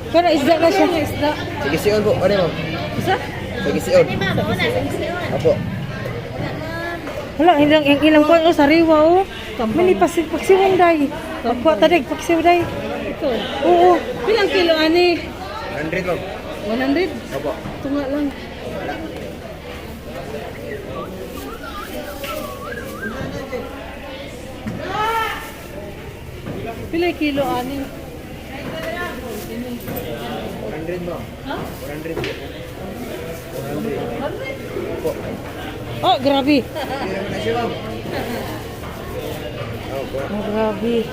Kana isda na siya. Isda. Sige, siyon po. Ano, ma'am? Isa? Sige, siyon. Opo. Wala, ilang ilang, ilang kuan oh, sariwa oh. Mani pasig pagsiwong day. Pagkuha ta day, pagsiw day. Ito. Oo. Bilang kilo ani? 100, ma'am. 100? Opo. Ito nga lang. Pila kilo ani? 100, ma'am. Ha? 100 po. 100. Opo. Oh, grabe. Hindi naman na siya, ma'am. Opo. Oh, grabe.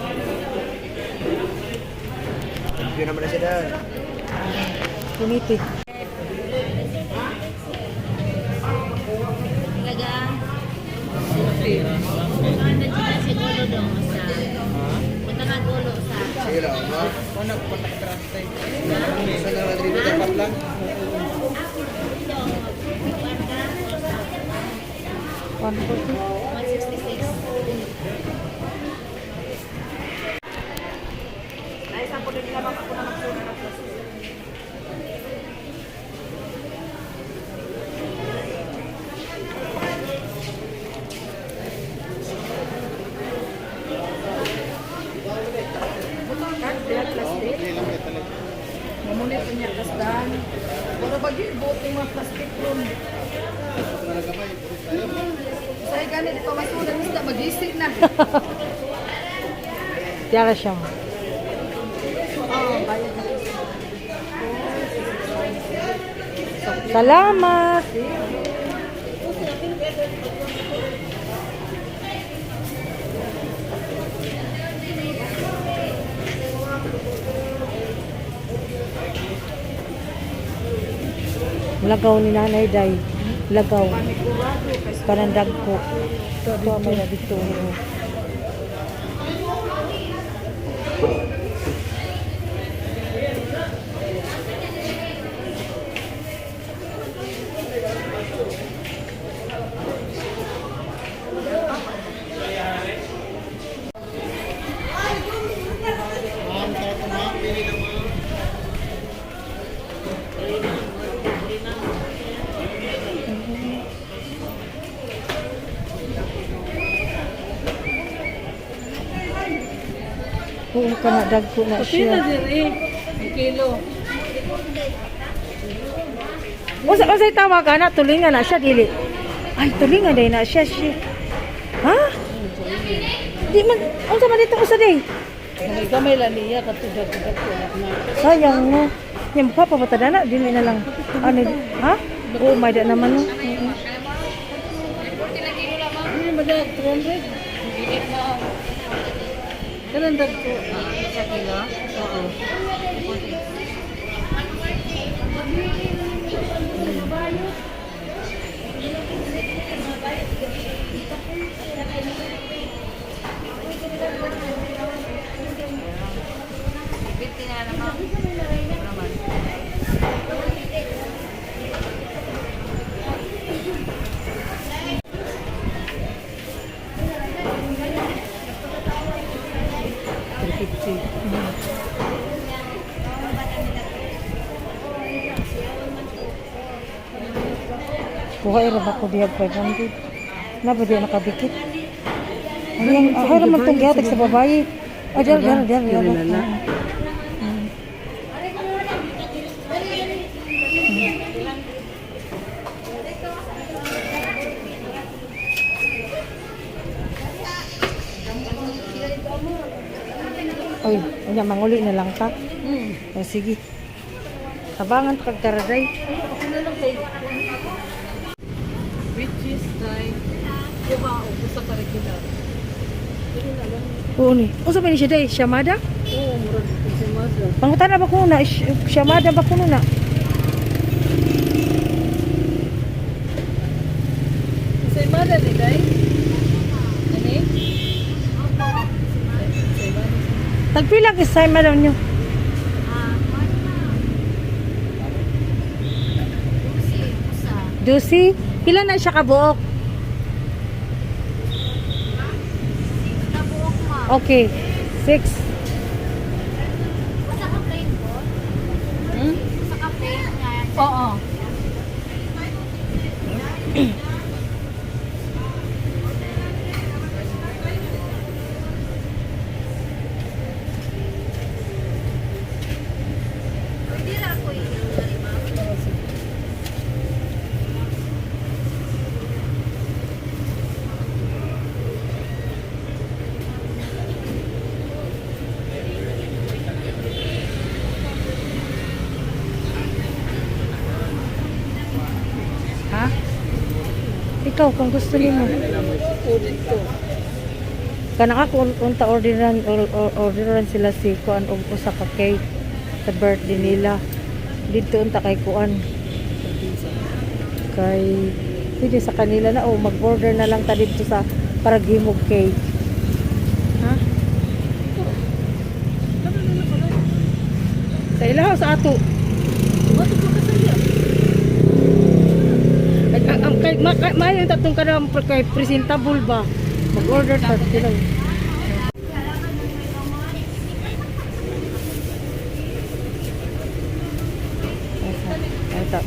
Thank you naman na siya dahil. Puniti. Talaga. Ano sila si Golo dong sa. Punta nga Golo sa. Sige lang, ma'am. Isa lang, 100 dapat lang. 140. 166. Mamunit po niya kasdan. Pero pag ibot yung mga plastic room. Say ganit pa masulan isda magising na. Tiara siya. Ma'am. Oh, bayad na. Salamat. Lagaw ni Nanay Day. Lagaw. Kanandag ko. Ito ang mga dito. Oo, kanadag ko na Pila siya. din eh. Ang kilo. Unsa unsay tawag ana tulingan na siya dili. Ay tulingan day na siya siya. Ha? Di man unsa man dito usa day? Gamay gamay lang niya katudag tudag ko na. Sayang no. Yan pa pa na dili na lang. Ano ha? Oh, may da naman no. Oo. Ano ba dag 300? Kanang dag ko sa kilo? Oo. Kuha ra ba ko diha 500? Na ba diha nakadikit? Ano yung ay ra man tong gihatag sa babae. Ay der der der der. Oy, unya manguli na lang ta. O sige. Tabangan kag karaday. Ako na lang kay which is like kuha o usa ka regular. Oo ni. Unsa ba ni siya day? Shamada? Oo, murag sa mother. Pangutana ba ko na? Shamada ba ko na? Sa mother ni day? Ani? Tagpila ka sa madam nyo? Dusi? Pila na siya kabuok? Okay. 6. Oo. Pwede ra ako yung ma'am. Ha? Ikaw, kung gusto nimo. Kanang ako unta orderan orderan sila si kuan og usa ka cake sa birthday nila. Didto unta kay kuan kay pwede sa kanila na o mag-order na lang ta didto sa para gimog cake. Ha? Sa ilaw sa ato. Ay, ang kay ma, kay maayo yung tatong kanang kay presentable ba? Mag-order ta sila. Ito.